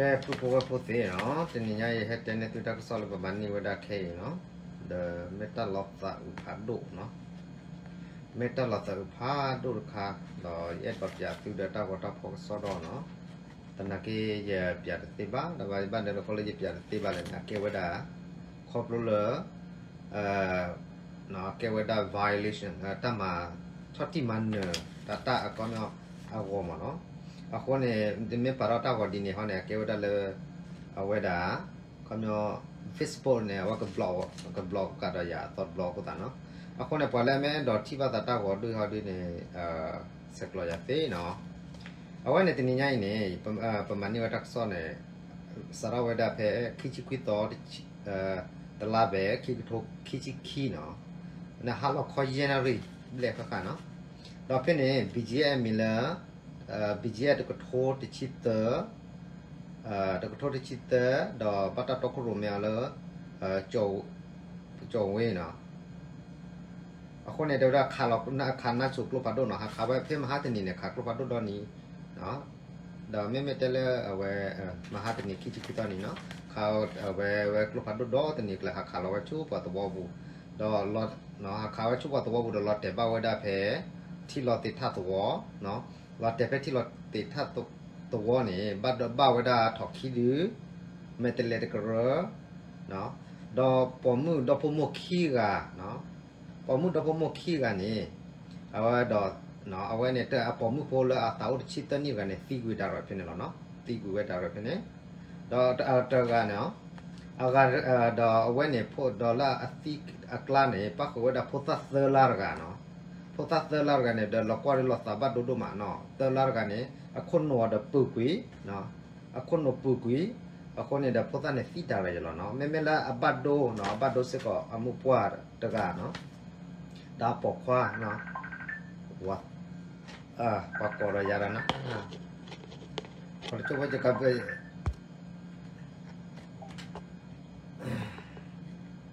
ကဲ ပုၢ်ဖိဝဲၢ်ဖိသ့ၣ်နီၤ, တနံၤညါအံၤ ယဟဲတဲန့ၢ်သုတၢ်ကစီၣ်လၢပမၤန့ၢ်ဝဲဒၣ်ခဲအံၤနီၤ, ဒီးမ့ၢ်တၢ်လီၤသးအုးဖးဒိၣ်နီၤ, မ့ၢ်တၢ်လီၤသးအုးဖးဒိၣ်တခါ, ဒီးယအဲၣ်ဒိးပျးသုဒီးတၢ်ဂီၤတၢ်ဖီၣ်ကစီၣ်ဒီးနီၤ, သနာ်က့ယပျးတသ့ဘၣ်, ဒီးဘၣ်န့ၣ်လၢခီလၢယပျးတသ့ဘၣ်လဲၣ်န့ၣ် အကဲဝဲဒၣ် ခီဖျိလၢ ကဲဝဲဒၣ် violation တၢ်မၤ ဆီၣ်တံၢ်မၤနၢၤ တၢ်တၢ်အခီပညီအဂီၢ်မးနီၤ. အဃိန့ၣ် မ့ၢ်ပာ်ထီၣ်တၢ်ဂီၤဒ်န့ၣ်ဟီန့ၣ် အကဲဝဲဒၣ်လၢ အဝဲဒၣ် ခီပညီ Facebook န့ၣ် အဝဲက block က block ကဒီးယၤအသီတဘျီအဃိသတးနီၤ. အဃိန့ၣ် ပှၤလၢအမ့ၢ်အဲၣ်ဒိးထံၣ်ဘၣ်သးတၢ်ဂီၤဒုးဟီဒ်န့ၣ် ဆဲးကျိးယၤသ့နီၤ. အဝဲန့ၣ်တနံၤညါအံၤန့ၣ် ပမၤန့ၢ်ဝဲတၢ်ကစီၣ်န့ၣ် စးထီၣ်ဝဲဒၣ်ဖဲ ခံဆံခွံသီ တလါဘဲ ခံကထိခံဆံခံနီၤ, နဟါလီၤခီယဲၢ်နၣ်ရံၣ် ဘျဲၣ်ဃၣ်ဃၣ်နီၤ. ဒီးဖဲန့ၣ် BGF မံၤလၢ BGF တကထိတဆံသၢ တကထိတဆံသၢ ဒီးဘၣ်တၢ်တီခိၣ်ရိၣ်မဲအီၤလၢ ကၠီၤဝ့နီၤ. အဃိန့ၣ် တဲဝဲဒၣ် ခးနါစိၤကျိဖးဒိၣ်နီၤ, ဟးခးဝဲဖဲမဟါတနံၤန့ၣ် ခးကျိဖးဒိၣ်ဒီနံၤ ဒီးမ့မ့ၢ်တဲလၢအဝဲ မဟါတနံၤခံဆံခံသီနံၤနီၤ, ခးဝဲကျိဖးဒိၣ်ဒီတနံၤကျါ ဟးခးလီၤဝဲဆူပှၤသဝီပူၤ, ဒီး ဟးခးဝဲဆူပှၤသဝီပူၤဒီးလီၤတဲာ်ဘၣ်ဝဲဒၣ်ဖဲ ထံလီၤသ့ၣ်ထၣ်သဝီ, လီၤတဲာ်ဖဲထံလီၤသ့ၣ်ထၣ်သဝီန့ၣ် ဘၣ်ဘၣ်ဝဲဒၣ်ထိးခံဒု, မဲာ်တဲးလဲးတကရၢ, ဒီးပိာ်မုၣ်ဒီဖိမိၢ်ခံဂၤ ပိာ်မုၣ်ဒီဖိမိၢ်ခံဂၤန့ၣ် အဝဲဒီး အဝဲန့ၣ် အပိာ်မုၣ်ဖိလၢအသးအိၣ်တဆံသၢနံၣ်တဂၤန့ၣ် သံကွံာ်ဒၣ်ရဲၣ်ဖဲန့ၣ်လီၤနီၤ, သံကွံာ်ဝဲဒၣ်ရဲၣ်ဖဲန့ၣ်, ဒီးတဂၤန့ၣ် အဂၤ ဒီးအဝဲန့ၣ် ဒီးလၢအသံအကျါန့ၣ် ပၣ်ဃုာ်ဝဲဒၣ်ဖိသၣ်သၢလါတဂၤနီၤ, ဖိသၣ်သၢလါတဂၤန့ၣ် ဒီးလီၤကွၢ်ဒီးလီၤသးဘၣ်ဒိဒိၣ်မးနီၤ, သၢလါတဂၤန့ၣ် အခိၣ်နူာ်အီၤဒီးပုၢ်ကွံာ် အခိၣ်နူာ်ပုၢ်ကွံာ်, အဃိန့ၣ်ဒီးဖိသၣ်န့ၣ်သံတၢ်ရဲၣ်ယလီၤနီၤ, မ့မ့ၢ်လၢအဘၣ်ဒိနီၤ, အဘၣ်ဒိစ့ၢ်ကီးအမိၢ်ပှၢ်တဂၤနီၤ, ဒီးအပိာ်ခွါ ပှၤကိးဒီးယၤဒီးနီၤ, ပှၤတဆိကမိၣ်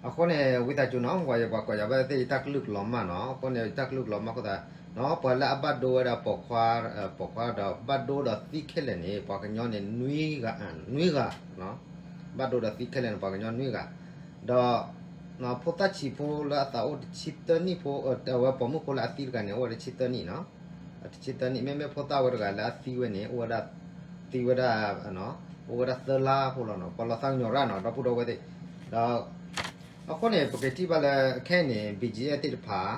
အဃိန့ၣ် ဝံသးစူၤနီၤ, ပှၤယပှၤကိးယၤဘၣ်သ့ၣ် ယတၢ်ကလုၢ်ကလီၤမၢ်နီၤ, အဃိန့ၣ် ယတၢ်ကလုၢ်ကလီၤမၢ်အဃိသတး, ပှၤလၢအဘၣ်ဒိဝဲဒၣ်ပိာ်ခွါ, ပိာ်ခွါဒီးဘၣ်ဒိဒီးသံခဲလၢာ်န့ၣ် ပှၤကညီန့ၣ်နွံဂၤ, နွံဂၤ, ဘၣ်ဒိဒီးသံခဲလၢာ်န့ၣ် ပှၤကညီနွံဂၤ, ဒီး ဖိသၣ်ဆံးဖိလၢအသးအိၣ်တဆံသၢနံၣ်ဖိ, အဝဲပိာ်မုၣ်ဖိလၢအသံတဂၤန့ၣ် အိၣ်ဝဲဒၣ်တဆံသၢနံၣ်နီၤ, တဆံသၢနံၣ်, မ့မ့ၢ်ဖိသၣ်ဝဲတဂၤလၢအသံဝဲန့ၣ် အိၣ်ဝဲဒၣ်, သံဝဲဒၣ်, အိၣ်ဝဲဒၣ်သၢလါဖိလီၤနီၤ, ပှၤလီၤသးကညီၤရၣ်နီၤ, ဒီပုၢ်ဒီဝဲၢ်သ့ၣ်, ဒီး အဃိန့ၣ် ပကထံၣ်ဘၣ်လၢခဲအံၤန့ၣ် BGF သ့ၣ်တဖၣ်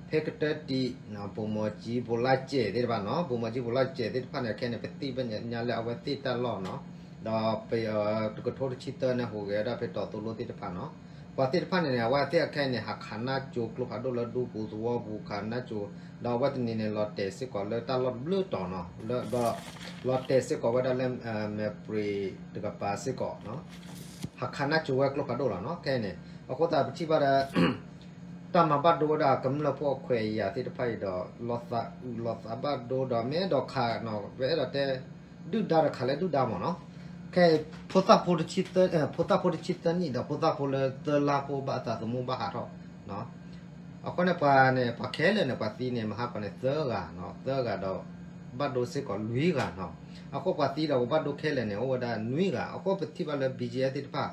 ဖဲကတၢၢ်တံၢ် ဗိုလ်မှူးကြီး ဗိုလ်လါစဲးသ့ၣ်တဖၣ်နီၤ, ဗိုလ်မှူးကြီး ဗိုလ်လါစဲးသ့ၣ်တဖၣ်န့ၣ် ခဲအံၤန့ၣ် ပသ့ၣ်ညါလၢအဝဲသ့ၣ်တၢ်လီၢ်နီၤ, ဒီးပတကထိတဆံသၢန့ၣ် ဟူးဂဲၤဝဲဒၣ်ဖဲတီၤသိလိသ့ၣ်တဖၣ်နီၤ, ပှၤသ့ၣ်တဖၣ်န့ၣ်န့ၣ် အဝဲသ့ၣ်အခဲအံၤန့ၣ် ဟးခးနါစိၤကျိဖးဒိၣ်လၢဒူပူၤသဝီပူၤ ခးနါစိၤ, ဒီးအဝဲတနံၤန့ၣ် လီၤတဲာ်စ့ၢ်ကီးလၢတၢ်လီၢ်တဘျုးတီၤနီၤ, ဒီး လီၤတဲာ်စ့ၢ်ကီးဝဲဒၣ်လၢ မဲာ်ပြံးတကပၤစ့ၢ်ကီး ဟးခးနါစိၤဝဲကျိဖးဒိၣ်လီၤနီၤ, ခဲအံၤန့ၣ် အဃိသတးပထံၣ်ဘၣ်ဒီး တၢ်မၤဘၣ်ဒိဝဲဒၣ်ကမျၢၢ်ဖိအခွဲးအယာ်သ့ၣ်တဖၣ်အံၤဒီး လီၤသးအုးလီၤသးဘၣ်ဒိဒီး မ့ၢ်အဲၣ်ဒိးခးနီၤ, ပအဲၣ်ဒိးတဲ ဒုၣ်ဒါဒီးခးလၢဒုၣ်ဒါမးနီၤ, ခဲအံၤ ဖိသၣ်ဖိတဆံသၢနံၣ်ဒီး ဖိသၣ်ဖိလၢသၢလါဖိဘၣ်အသးသမူဘၣ်ဟးထီၣ် အဃိန့ၣ်ပှၤန့ၣ် ပှၤခဲလၢာ်န့ၣ် ပှၤသံန့ၣ် မဟါကီးန့ၣ် သၢဂၤ, သၢဂၤဒီး ဘၣ်ဒိစ့ၢ်ကီးလွံၢ်ဂၤနီၤ, အဃိပှၤသံဒီးပှၤဘၣ်ဒိခဲလၢာ်န့ၣ် အိၣ်ဝဲဒၣ်နွံဂၤ, အဃိပထံၣ်ဘၣ်လၢ BGF သ့ၣ်တဖၣ်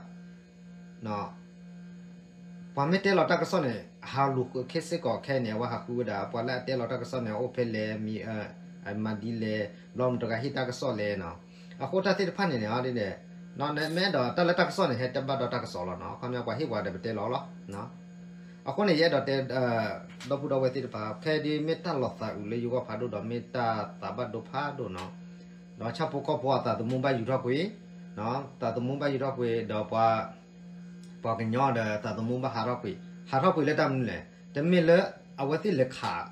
ပှၤမ့ၢ်တဲလီၤတၢ်ကစီၣ်န့ၣ် ဟးလူၤဃုာ်ခဲစ့ၢ်ကီးခဲအံၤန့ၣ် အဝဲဟးဃုဝဲဒၣ် ပှၤလၢအတဲလီၤတၢ်ကစီၣ်န့ၣ် အိၣ်ဖဲလဲၣ်, မၤဒ်လဲၣ်, ဘျီမတၤတဂၤဟ့ၣ်တၢ်ကစီၣ်လဲၣ်နီၤ, အဃိတၢ်သ့ၣ်တဖၣ်န့ၣ်န့ၣ် ဒ်န့ၣ် မ့ၢ်အဲၣ်ဒိးတၢ်လၢတၢ်ကစီၣ်န့ၣ် ဟဲတဲဘၣ်ဒီးတၢ်ကစီၣ်လီၤနီၤ, ခီပညီပှၤဟ့ၣ်ပှၤဒီးပတဲလီၤလီၤ အဃိန့ၣ် ယအဲၣ်ဒိးတဲ ဒီပုၢ်ဒီဝဲၢ်သ့ၣ်တဖၣ် ခဲဒ်မ့ၢ်တၢ်လီၤသးအုးလၢယဂီၢ်ဖးဒိၣ်ဒီး မ့ၢ်တၢ်သးဘၣ်ဒိဖးဒိၣ်နီၤ, ဒီးဆၣ်ဖိကီၢ်ဖိအသးသမူဘၣ်ယူၤထီၣ်ကွံာ်, သးသမူဘၣ်ယူၤထီၣ်ကွံာ် ဒီးပှၤ ပှၤကညီဒီးသးသမူဘၣ်ဟးထီၣ်ကွံာ်, ဟးထီၣ်ကွံာ်လၢတၢ်မနုၤလဲၣ်, တမ့ၢ်လၢအဝဲသ့ၣ်လဲၤခး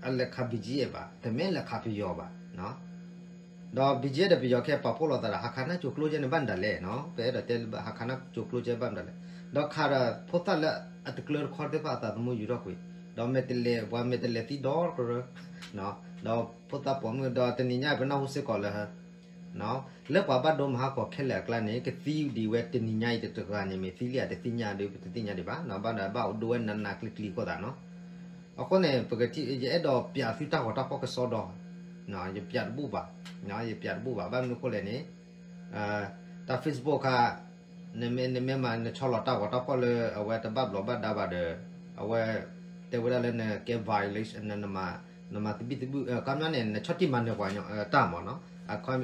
အလဲၤခး BGF ဘၣ်, တမ့ၢ်လဲၤခးပယီၤဘၣ် ဒီး BGF ဒီးပယီၤခဲပာ်ဖှိၣ်လိာ်သးဒီး ဟးခးနါစိၤကျိကဲန့ၣ် ဘၣ်မတၤလဲၣ်နီၤ, ပအဲၣ်ဒိးတဲ ဟးခးနါစိၤကျိကဲဘၣ်မတၤလဲၣ်, ဒီးခးဒီးဖိသၣ်လၢအတကျၢတခီသ့ၣ်တဖၣ်အသးသမူယူၤထီၣ်ကွံာ်, ဒီးမဲာ်တဲးလဲး ပှၤမဲာ်တဲးလဲးသံဒီတကရၢ, ဒီးဖိသၣ်ပိာ်မုၣ် ဒီးတနံၤညါပနၢ်ဟူစ့ၢ်ကီးလၢ လၢပှၤဘၣ်ဒိမၤဟါကီးခဲလၢာ်အကျါန့ၣ် ကသံဒံးဝဲတနံၤညါအံၤတတဂၤန့ၣ် မ့ၢ်သံလံဧါတသ့ၣ်ညါဒီး ပတသ့ၣ်ညါဒံးဘၣ်, ဘၣ်ဒီးဘၣ်ဒိဝဲနးနးကျံၤကျံၤအဃိသတးနီၤ, အဃိန့ၣ် ပကထံၣ် ယအဲၣ်ဒိးပျးသုတၢ်ဂီၤတၢ်ဖီၣ်ကစီဒီ ယပျးတဘူၣ်ဘၣ်, ယပျးတဘူၣ်ဘၣ်. ဘၣ်မနုၤအဃိလဲၣ်န့ၣ်, တၢ် Facebook ခါ, နမ့ၢ်မၤနဆီလီၤတၢ်ဂီၤတၢ်ဖီၣ်လၢအဝဲတဘၣ်ဘျီးဘၣ်ဒါဘၣ်ဒီး, အဝဲတဲဝဲဒၣ်လၢနကဲ violation, နမၤသဘံၣ်သဘုၣ်, ခီပညီန့ၣ် နဆီၣ်တံၢ်မၤနၢၤပှၤကညီတၢ်မ့ၢ်နီ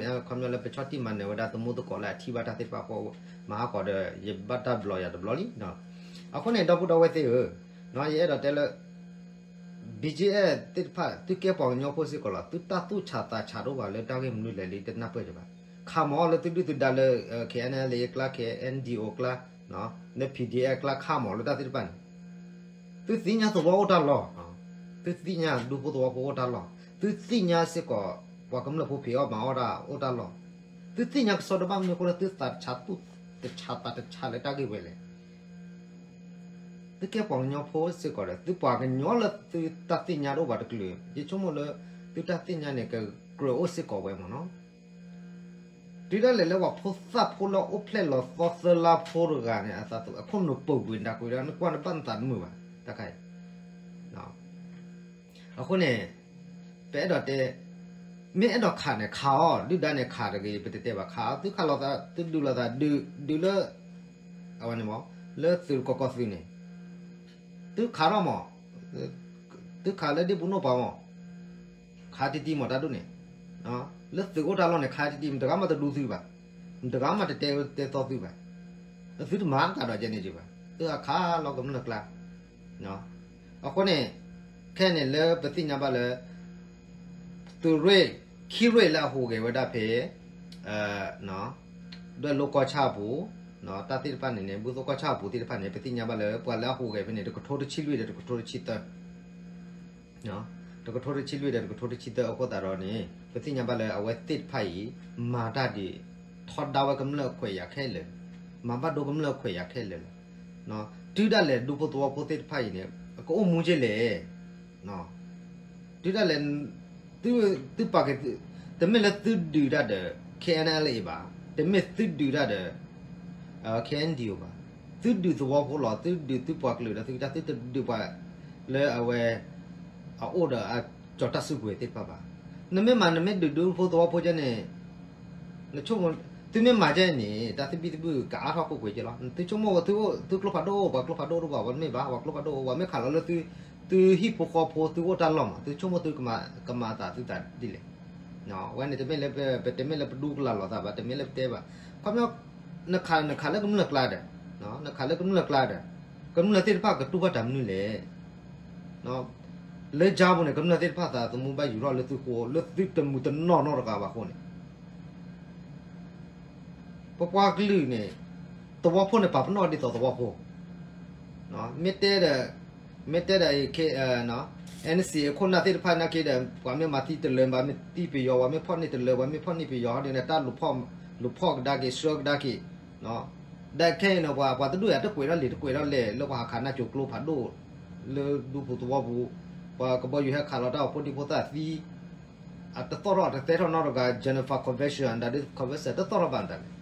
ၤ, ခီပညီလၢပဆီၣ်တံၢ်မၤနၢၤဝဲဒၣ်သမူသကိးလၢအထံၣ်ဘၣ်တၢ်သ့ၣ်တဖၣ်အဃိ မၤဟးဂီၤဒီး ယဘၣ်တၢ်ဘျီးယၤတဘျီလံ. အဃိန့ၣ် ဒီပုၢ်ဒီဝဲၢ်သ့ၣ်ဧၢ, ယအဲၣ်ဒိးတဲလၢ BGF သ့ၣ်တဖၣ် သုကဲပှၤကညီဖိစ့ၢ်ကီးလီၤ, သုတၢ်သူၣ်ဆးသးဆးတအိၣ်ဘၣ်လၢတၢ်ဂ့ၢ်မနုၤလဲၣ်လံ တနၢ်ပၢၢ်ကဘၣ်. ခးမီၤလၢသုဒုၣ်သုဒါလၢ KNLA အကျါ, KNDO အကျါ, လၢ PDF အကျါ ခးမီၤလၢတၢ်သ့ၣ်တဖၣ်န့ၣ်, သုသ့ၣ်ညါသဝီအိၣ်တၢ်လီၢ်, သုသ့ၣ်ညါဒူဖိသဝီဖိအိၣ်တၢ်လီၢ်, သုသ့ၣ်ညါစ့ၢ်ကီး ပှၤကမျၢၢ်ဖိဖံးအီၣ်မၤအီၣ်တၢ်အိၣ်တၢ်လီၢ်, သုသ့ၣ်ညါကစီဒီဘၣ်မနုၤအဃိလၢ သုသးဆးသူၣ်တဆးသးတဆးလၢတၢ်ဂ့ၢ်ဝဲလဲၣ်. သုကဲပှၤကညီဖိစ့ၢ်ကီးဒီး သုပှၤကညီလၢသုတၢ်သ့ၣ်ညါတအိၣ်ဘၣ်တကလုာ်, ယဆိကမိၣ်လၢ သုတၢ်သ့ၣ်ညါန့ၣ် ကကြၢးအိၣ်စ့ၢ်ကီးဝဲမ့ၢ်နီၤ. တုၤဒၣ်လဲာ်လၢပှၤဖိသၣ်ဖိလၢအိၣ်ဖျဲၣ်လီၤသီသၢလါဖိတဂၤန့ၣ် အသးအခိၣ်နူာ်ပိာ်ကွံာ်နတၢ်ကွံာ်ဒီး နကွၢ်နဘၣ်နသးတမုာ်ဘၣ်, တၢ်ခါအံၤ အဃိန့ၣ် ပအဲၣ်ဒိးတဲ, မ့ၢ်အဲၣ်ဒိးခးန့ၣ် ခးအီၤ, ဒုၣ်ဒါန့ၣ်ခးတဂ့ၤ ပတတဲဘၣ်, ခးအီၤ, သုခးလိာ်သး, သုဒုးလိာ်သး, ဒုးလၢ အဝဲန့ၣ်မး, လၢသုးကီၢ်ကီၢ်သုးန့ၣ်, သုခးထီၣ်မး, သုခးလၢဒ့ပူၤနိၣ်ပၤမး, ခးတံၢ်တံၢ်မးတၢ်ဒိၣ်န့ၣ်, လၢသုးအိၣ်တၢ်လီၢ်န့ၣ် ခးတံၢ်တံၢ်, မတဂၤမးတဒူသုဘၣ်, မတဂၤမးတတဲတဲသီသုဘၣ်, သုတမၤကဒီးကဲန့ၣ်က့ဘၣ်, သုအခးလီၤကမျၢၢ်ကျါ အဃိန့ၣ် ခဲန့ၣ်လၢပသ့ၣ်ညါဘၣ်လၢ သုးရ့ၣ် ခံရ့ၣ်လၢအဟူးဂဲၤဝဲဒၣ်ဖဲ ဒွဲၣ်လိၤကီၢ်ဆၣ်အပူၤ, တၢ်သ့ၣ်တဖၣ်န့ၣ်န့ၣ် ဘူၣ်သိကီၢ်ဆၣ်အပူၤသ့ၣ်တဖၣ်န့ၣ် ပသ့ၣ်ညါဘၣ်လၢ ပှၤလၢအဟူးဂဲၤဖဲန့ၣ် တကထိတဆံလွံၢ်ဒီးတကထိတဆံသၢ တကထိတဆံလွံၢ်ဒီးတကထိတဆံသၢအဃိသတးဒီးန့ၣ် ပသ့ၣ်ညါဘၣ်လၢအဝဲသ့ၣ်တဖၣ်အံၤ မၤတၢ်ဒ် ထီဒါဝဲကမျၢၢ်အခွဲးယာ်ခဲလၢာ်, မၤဘၣ်ဒိကမျၢၢ်အခွဲးယာ်ခဲလၢာ်လီၤ. တုၤဒၣ်လဲာ်ဒူဖိသဝီဖိသ့ၣ်တဖၣ်အံၤန့ၣ် အကအိၣ်မူက့လဲၣ် တုၤဒၣ်လဲာ် သုပာ်က့ၤ, တမ့ၢ်လၢသုဒုးတၢ်ဒီး K N L A ဘၣ်, တမ့ၢ်သုဒုးတၢ်ဒီး K N D O ဘၣ်, သုဒုးသဝီဖိလီၤ, သုဒုးသုပှၤကလုာ်ဒီးသုကတၢၢ် သုတဒုးပှၤလၢအဝဲ အအိၣ်ဒီးအကၠီၤတၢ်စုကဝဲၤသ့ၣ်တဖၣ်ဘၣ်. နမ့ၢ်မၤ နမ့ၢ်ဒုးဒူဖိသဝီဖိကဲန့ၣ် နဆိကမိၣ် သုမ့ၢ်မၤကဲန့ၣ် တၢ်သဘံၣ်သဘုၣ်ကအါထီၣ်ကွ့ၢ်ကွ့ၢ်ကဲလီၤ. သုဆိကမိၣ်သု သုကျိဖးဒိၣ်အိၣ် ပှၤကျိဖးဒိၣ်တအိၣ်ဘၣ်, ပှၤမ့ၢ်ဘၣ် ပှၤကျိဖးဒိၣ်အိၣ် ပှၤမ့ၢ်ခးလီၤလၢ သုဟံၣ်ဖိဃီဖိ သုအိၣ်တၢ်လီၢ်မး သုဆိကမိၣ်သုကမၤအသးသုသးဒ်လဲၣ်. ဝဲန့ၣ်တမ့ၢ်လၢပ ပတမ့ၢ်လၢပဒူကလာ်လိာ်သးဘၣ်, တမ့ၢ်လၢပတဲဘၣ်. ခီပညီ နခး နခးလၢကမျၢၢ်ကျါဒီး နခးလၢကမျၢၢ်ကျါဒီး ကမျၢၢ်သ့ၣ်တဖၣ်ကတူၢ်ဘၣ်တၢ်မနုၤလဲၣ်. လၢကၠါပူၤန့ၣ် ကမျၢၢ်သ့ၣ်တဖၣ်သးသမူဘၣ်ယူၤထီၣ်လၢသုဃိ လၢသုတမုာ်တနီၢ်နီတဂၤဘၣ်အဃိန့ၣ် ပပှၤကလုာ်န့ၣ် သဝီဖိန့ၣ် ပာ်ပနီၣ်ဒ်သိးသဝီဖိ, မ့ၢ်တဲဒီး မ့ၢ်တဲဒီး N C အခိၣ်နၢ်သ့ၣ်တဖၣ်နာ်က့ဒီး ပှၤမ့ၢ်မၤသံတလၢ ပှၤမ့ၢ်သံပယီၤ ပှၤမ့ၢ်ဖီၣ်န့ၢ်တလၢ ပှၤမ့ၢ်ဖီၣ်န့ၢ်ပယီၤဟီဒ်န့ၣ် တၢ်လူၤဖီၣ်ကဒါက့ၤ ဆှၢကဒါက့ၤ ဒီးခဲအံၤန့ၣ် ပှၤ ပှၤတဒူၣ်အံၤ တကွဲးထီၣ်လံာ် တကွဲးထီၣ်လဲၢ် လၢပှၤဟးခးနၢ်ကၠိကျိဖးဒိၣ် လၢဒူပူၤသဝီပူၤ ပှၤကဘီယူၤဟဲခးလီၤတၢ်အိၣ်ဖှိၣ်ဒံဖိသၣ်သံ အတသီၣ်ထီၣ် အတသဲထီၣ်နီတဂၤ Geneva Convention ဒ် convention တသီၣ်ထီၣ်ဘၣ်မတၤလဲၣ်.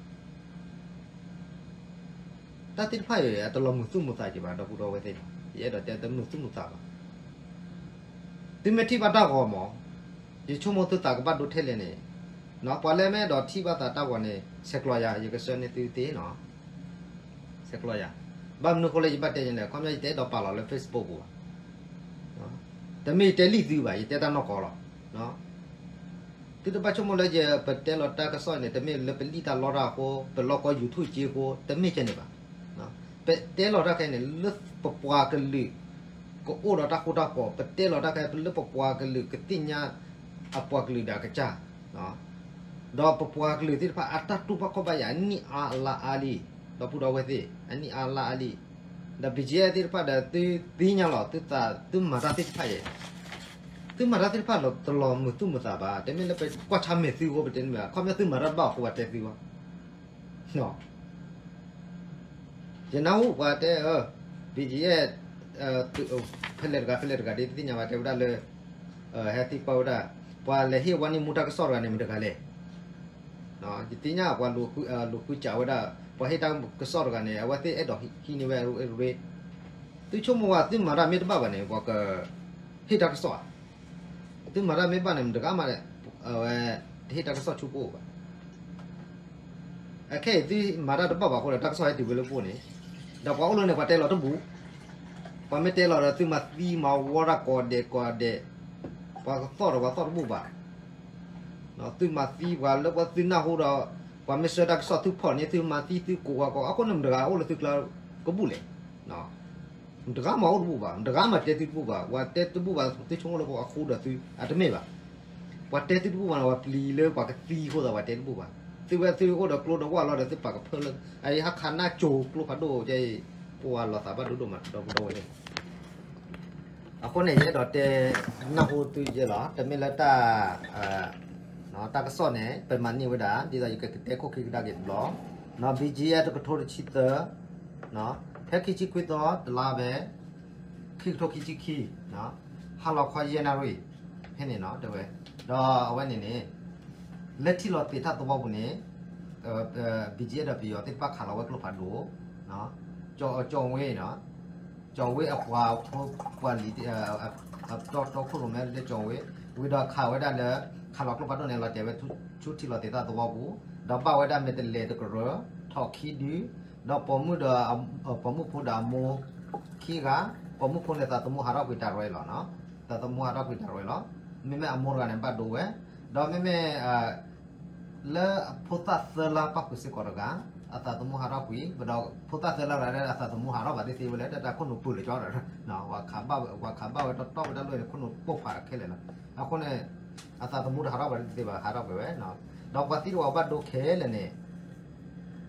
တၢ်သ့ၣ်တဖၣ်အံၤ အတလီၤမုာ်သူၣ်မုာ်သးက့ၤဘၣ် ဒီပုၢ်ဒီဝဲၢ်သ့ၣ်တဖၣ် ယအဲၣ်ဒိးတဲတမုာ်သူၣ်မုာ်သးဘၣ်. သုမ့ၢ်ထံၣ်ဘၣ်တၢ်ဂီၤမး ယဆိကမိၣ်သုသးကဘၣ်ဒိထဲလဲၣ်န့ၣ် ပှၤလၢမ့ၢ်အဲၣ်ဒိးထံၣ်ဘၣ်သးတၢ်ဂီၤန့ၣ် ဆဲးကျိးယၤ ယကဆှၢန့ၢ်သုသ့နီၤ ဆဲးကျိးယၤ. ဘၣ်မနုၤအဃိလၢယဘၣ်တဲန့ၣ်လဲၣ် ခီပညီယတအဲၣ်ဒိးပာ်လီၤလၢ Facebook ပူၤဘၣ်. တမ့ၢ်ယတဲလံသုဘၣ် ယတဲတၢ်နီၢ်ကီၢ်လီၤ. သုတဘၣ်ဆိကမိၣ်လၢယပတဲလီၤတၢ်ကစီၣ်န့ၣ် တမ့ၢ်လၢပလံၣ်တၢ်လီတၢ်အဃိ ပလီၢ်ကီ YouTube က့အဃိ တမ့ၢ်ကဲန့ၣ်ဘၣ်. ပတဲလီၤတၢ်ခဲအံၤန့ၣ် လၢပပှၤကလုာ် ကအိၣ်ဒီးတၢ်ဃူတၢ်ဖိး ပတဲလီၤတၢ်ခဲအံၤ လၢပပှၤကလုာ်ကသ့ၣ်ညါ အပှၤကလုာ်ဒီးအကစၢ် ဒီးပပှၤကလုာ်သ့ၣ်တဖၣ် အတၢ်တူၢ်ဘၣ်ခီၣ်ဘၣ်ယာ် အနံၣ်အါလါအါလံ, ဒီပုၢ်ဒီဝဲၢ်သ့ၣ် အနံၣ်အါလါအါလံ. ဒီး BGF သ့ၣ်တဖၣ်ဒီး သုသ့ၣ်ညါလီၤ သုသး သုမၤတၢ်သ့ၣ်တဖၣ်အံၤ သုမၤတၢ်သ့ၣ်တဖၣ်လီၤ တလီၤမုာ်သူၣ်မုာ်သးဘၣ်, တမ့ၢ်လၢပကွၢ်ဆါမဲာ်သုအဃိ ပတဲန့ၣ်ဘၣ်, ခီပညီသုမၤတၢ်တဘၣ်အဃိ ပှၤတဲသုအီၤ ယနၢ်ဟူပှၤတဲ BGF ဖဲလဲၣ်တဂၤ ဖဲလဲၣ်တဂၤ ဒ်သ့ၣ်ညါဘၣ် တဲဝဲဒၣ်လၢ ဟဲသံကွၢ်ဝဲဒၣ် ပှၤလဲၤဟ့ၣ်ဝါနံၣ်မူတၢ်ကစီၣ်တဂၤန့ၣ် မတၤတဂၤလဲၣ်. ယသ့ၣ်ညါပှၤ လူၤဃုစးဝဲဒၣ် ပှၤဟ့ၣ်တၢ်ကစီၣ်တဂၤန့ၣ် အဝဲသ့ၣ်အဲၣ်ဒိးဟံးန့ၢ်ဝဲရ့, သုဆိကမိၣ်ဝဲ သုမၤတၢ်မ့ၢ်တဘၣ်ဘၣ်န့ၣ် ပှၤက ဟ့ၣ်တၢ်ကစီၣ်ဧါ. သုမၤတၢ်မ့ၢ်ဘၣ်န့ၣ် မတၤတဂၤမးဒီး အဝဲ တဟ့ၣ်တၢ်ကစီၣ်ဆူပအိၣ်ဘၣ်. အခဲအံၤသုမၤတၢ်တဘၣ်ဘၣ်အဃိဒီး တၢ်ကစီၣ်ဟဲတုၤဝဲလၢပအိၣ်န့ၣ်, ဒီးပှၤအိၣ်လၢန့ၣ် ပှၤတဲလီၤတဘူၣ်, ပှၤမ့ၢ်တဲလီၤဒီး သုမၤသံမၤဝီတၢ်ကိးဒဲးကိးဒဲး, ပှၤကသီၣ်ဒီးပှၤသီၣ်တဘူၣ်ဘၣ်. သုမၤသံပှၤလၢပှၤသုနၢ်ဟူဒီး ပှၤမ့ၢ်ဆှၢတၢ်ကစီၣ်သုဖီၣ်န့ၣ် သုမၤသံသုကိးဝဲကိး, အဃိန့ၣ်မတၤတဂၤအိၣ်လၢသုကျါကဘူၣ်လဲၣ်. မတၤတဂၤမၤအိၣ်တဘူၣ်ဘၣ်, မတၤတဂၤမၤတဲသုတဘူၣ်ဘၣ်, ပှၤတဲတဘူၣ်ဘၣ် သုဆိကမိၣ်လၢပှၤဃူဒီးသုအတမ့ၢ်ဘၣ်. ပှၤတဲသုတဘူၣ်ဘၣ်န့ၣ် ပှၤပျံၤလၢပှၤကသံအဃိသတး ပှၤတဲတဘူၣ်ဘၣ်. သုဝဲသုအိၣ်ဒီးကျိဒီးဝၣ်လီၤဒီး သုပာ်ကဖၢလၢ အအံၤဟးခးနၢ်ကၠိၤကျိဖးဒိၣ်ကဲအံၤ, ပှၤလီၤသးဘၣ်ဒိဒိၣ်မး ဒီပုၢ်ဒီဝဲၢ်သ့ၣ်. အဃိန့ၣ် ယအဲၣ်ဒိးတဲနၢ်ဟူသုယဲလီၤ, တမ့ၢ်လၢတၢ် တၢ်ကစီၣ်န့ၣ် ပမၤန့ၢ်ဝဲဒၣ် ဒ်သိးယကကတဲခိၣ်ခံကဒါက့ၤတဘျီ, BGF တကထိတဆံသၢ, ဖဲခံဆံခွံသီတလါဖဲ ခံကထိခံဆံခံ, ဟါလီၤခီယဲၢ်နၣ်ရံၣ် ဖဲန့ၣ်နီၤ တဲဝဲ, ဒီးအဝဲန့ၣ်န့ၣ် လၢထံလီၤသ့ၣ်တၢ်သဝီပူၤန့ၣ် BGF ဒီးပယီၤသ့ၣ်တဖၣ်ခးလီၤဝဲကျိဖးဒိၣ်, ကၠီၤဝ့, ကၠီၤဝ့အပှၤဖိပှၤလံၤ တီတီခိၣ်ရိၣ်မဲလၢကၠီၤဝ့, ဝံၤဒီးခးဝဲဒၣ်လၢ ခးလီၤကျိဖးဒိၣ်န့ၣ် လီၤတဲာ်ဝဲဆူထံလီၤသ့ၣ်တၢ်သဝီပူၤ, ဒီးဘၣ်ဝဲဒၣ်မဲာ်တလဲၤတကရၢ, ထီၣ်ခံဒု, ဒီးပိာ်မုၣ်ဒီး ပိာ်မုၣ်ဖိဒီးအမိၢ်ခံဂၤ, ပိာ်မုၣ်ဖိန့ၣ်သးသမူဟးထီၣ်ကွံာ်တၢ်ရဲလီၤ, သးသမူဟးထီၣ်ကွံာ်တၢ်ရဲလီၤ. မ့မ့ၢ်အမိၢ်တဂၤန့ၣ်ဘၣ်ဒိဝဲ, ဒီးမ့မ့ၢ် လၢဖိသၣ်သၢလါပၣ်ဃုာ်စ့ၢ်ကီးတဂၤ, အသးသမူဟးထီၣ်ကွံာ်, ဒီးဖိသၣ်သၢလါတဂၤ အသးသမူဟးထီၣ်ဘၣ်သ့ၣ်သ့ၣ်ဝဲလၢ တၢ်ခိၣ်နူာ်ပၢၢ်လၢကၠီဒီး ပှၤခးဘၣ်ဝဲတီတီဝဲတၢ်လီၢ်န့ၣ် ခိၣ်နူာ်ပိၢ်ဖးခဲလၢာ်လီၤ. အဃိန့ၣ် အသးသမူတဟးထီၣ်ဘၣ်သ့ၣ်သ့ၣ်ဘၣ် ဟးထီၣ်ကွံာ်ဝဲ, ဒီးပှၤသံတဝီဘၣ်ဒိခဲလၢာ်န့ၣ်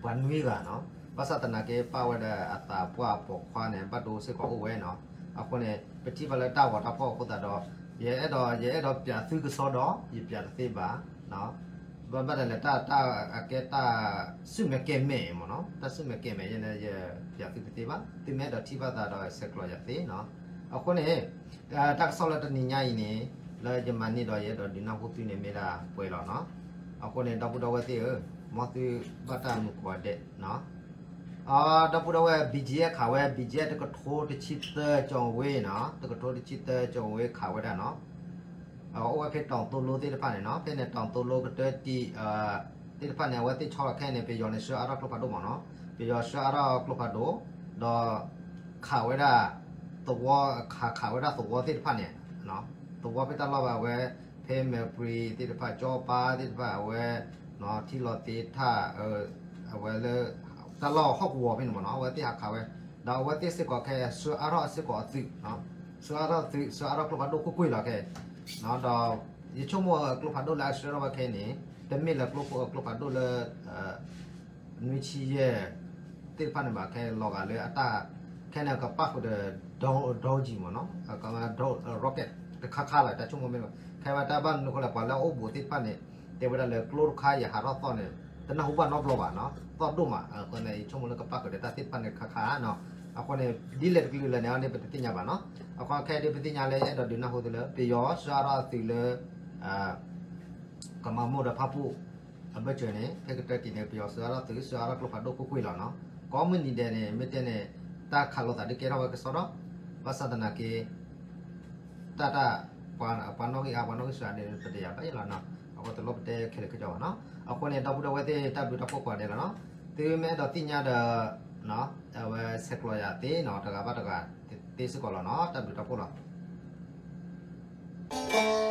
ပှၤနွံဂၤနီၤ, ဘၣ်ဆၣ်သနာ်က့ ပၣ်ဝဲဒီးအသးပှၢ်ပိာ်ခွါန့ၣ် ဘၣ်ဒိစ့ၢ်ကီးအိၣ်ဝဲနီၤ. အဃိန့ၣ် ပထံၣ်ဘၣ်လၢတၢ်ဂီၤတၢ်ဖီၣ်အဃိသတးဒီး ယအဲၣ်ဒိး ယအဲၣ်ဒိးပၠးသုကစီဒီး ယပၠးတသ့ဘၣ်, ဘၣ်ဘၣ်ဒီးလဲၤတၢ် တၢ်အကဲတၢ် ဆူၣ်မဲာ်ကဲၤမဲာ်မ့ၢ်နီၤ, တၢ်ဆူၣ်မဲာ်ကဲၤမဲာ်ယဲန့ၣ် ယပၠးသုတသ့ဘၣ်, သုမ့ၢ်အဲၣ်ဒိးထံၣ်ဘၣ်သးဒီးဆဲးကျိးယၤသ့နီၤ. အဃိန့ၣ် တၢ်ကစီၣ်လၢတနံၤညါအံၤန့ၣ် လၢယမၤန့ၢ်ဒီးယအဲၣ်ဒိးဒုးနၢ်ဟူသုန့ၣ်မ့ၢ်ဒၣ်ပှဲၤလီၤနီၤ. အဃိန့ၣ် ဒီပုၢ်ဒီဝဲၢ်သ့ၣ်ဧၢ, မ်သုဘၣ်တၢ်မုာ်ကိးဂၤဒဲး, ဒီပုၢ်ဒီဝဲၢ် BGF ခးဝဲ BGF တကထိတဆံသၢကၠီၤဝ့နီၤ, တကထိတဆံသၢကၠီၤဝ့ခးဝဲဒၣ်နီၤ. အိၣ်ဝဲဖဲတီၤသိလိသ့ၣ်တဖၣ်န့ၣ်နီၤ, ဖဲန့ၣ်တီၤသိလိကတၢၢ်တံၢ် သ့ၣ်တဖၣ်န့ၣ် အဝဲသ့ၣ်ဆီလီၤခဲအံၤန့ၣ် ပယီၤန့ၣ်ဆှၢအါထီၣ်ကျိဖးဒိၣ်မ့ၢ်နီၤ, ပယီၤဆှၢအါထီၣ်ကျိဖးဒိၣ်, ဒီး ခးဝဲဒၣ် သဝီ ခး ခးဝဲဒၣ်သဝီသ့ၣ်တဖၣ်န့ၣ်, သဝီဖဲတၢ်လီၢ်ဘၣ်ဝဲ ဖဲမဲာ်ပြံၤသ့ၣ်တဖၣ် ကၠီပၤသ့ၣ်တဖၣ် အဝဲ ထံလီၤသ့ၣ်တၢ် အဝဲလၢ တၢ်လီၢ်ဟီၣ်ကဝီၤဖဲန့ၣ်မ့ၢ်နီၤ အဝဲသ့ၣ်ဟးခးဝဲ, ဒီးအဝဲသ့ၣ်စ့ၢ်ကီးခဲအံၤ ဆှၢအါထီၣ်စ့ၢ်ကီးအသုး, ဆှၢအါထီၣ်သုး ဆှၢအါထီၣ်ကျိဖးဒိၣ်ကွ့ၢ်ကွ့ၢ်လီၤခဲအံၤ, ဒီးယဆိကမိၣ်ကျိဖးဒိၣ်လၢအဆှၢထီၣ်ဝဲခဲအံၤန့ၣ် တမ့ၢ်လၢကျိဖးဒိၣ်လၢ နွံဆံယဲၢ် သ့ၣ်တဖၣ်န့ၣ်ဘၣ် ခဲလီၤဂာ်လၢအတၢ် ခဲန့ၣ်ကပၣ်ဃုာ်ဒီး drone မ့ၢ်နီၤ rocket တခါခါလီၤ တၢ်ဆိကမိၣ်မ့ၢ်ဘၣ် ခဲဝဲတၢ်ဘၣ်မနုၤအဃိလဲၣ် ပှၤလၢအအိၣ်ဘူးသ့ၣ်တဖၣ်န့ၣ် တဲဝဲဒၣ်လၢကျိတခါအံၤဟးထီၣ်သီၣ်န့ၣ် တနၢ်ဟူဘၣ်နီတဘျီဘၣ်နီၤ သီၣ်ဒိၣ်မး အဃိန့ၣ် ယဆိကမိၣ်လၢကပၣ်ဃုာ်ဒီးတၢ်သ့ၣ်တဖၣ်န့ၣ်တခါခါနီၤ အဃိန့ၣ် ဒ်လဲၣ်တကလုာ်လဲၣ်န့ၣ်အီၤန့ၣ် ပတသ့ၣ်ညါဘၣ်နီၤ အဃိခဲဒ်ပသ့ၣ်ညါလၢအဲၣ်ဒိးဒုးနၢ်ဟူသုလၢ ပယီၤဆှၢအါထီၣ်အသုးလၢ ကမၤမိၢ်ဒီးဖၣ်ပူၣ် အဘၢၣ်စၢၤန့ၣ် ဖဲကတၢၢ်တံၢ်န့ၣ် ပယီၤဆှၢအါထီၣ်သုး ဆှၢအါထီၣ်ကျိဖးဒိၣ်ကွ့ၢ်ကွ့ၢ်လီၤနီၤ ကိးမုၢ်နံၤဒဲးန့ၣ် မ့ၢ်တဲန့ၣ် တၢ်ခးလိာ်သးဒ်ကဲထီၣ်ဝဲကစီဒီ ဘၣ်ဆၣ်သနာ်က့ တၢ်တၢ် ပှၤနီၣ်ဂံၢ်အါ ပှၤနီၣ်ဂံၢ်စှၤန့ၣ် ပတယာ်ဘၣ်ယဲလီၤနီၤ အဃိတလိၣ်ပတဲခဲလၢာ်ခဲဆ့ဘၣ်နီၤ အဃိန့ၣ် ဒီပုၢ်ဒီဝဲၢ်သ့ၣ် တၢ်ဘျုးတၢ်ဖှိၣ်ကိးဂၤဒဲးလီၤနီၤ သုမ့ၢ်အဲၣ်ဒိးသ့ၣ်ညါဒီး အဝဲဆဲးကျိးယၤသ့နီၤ တဂၤဘၣ်တဂၤသ့စ့ၢ်ကီးလီၤနီၤ တၢ်ဘျုးတၢ်ဖှိၣ်လီၤ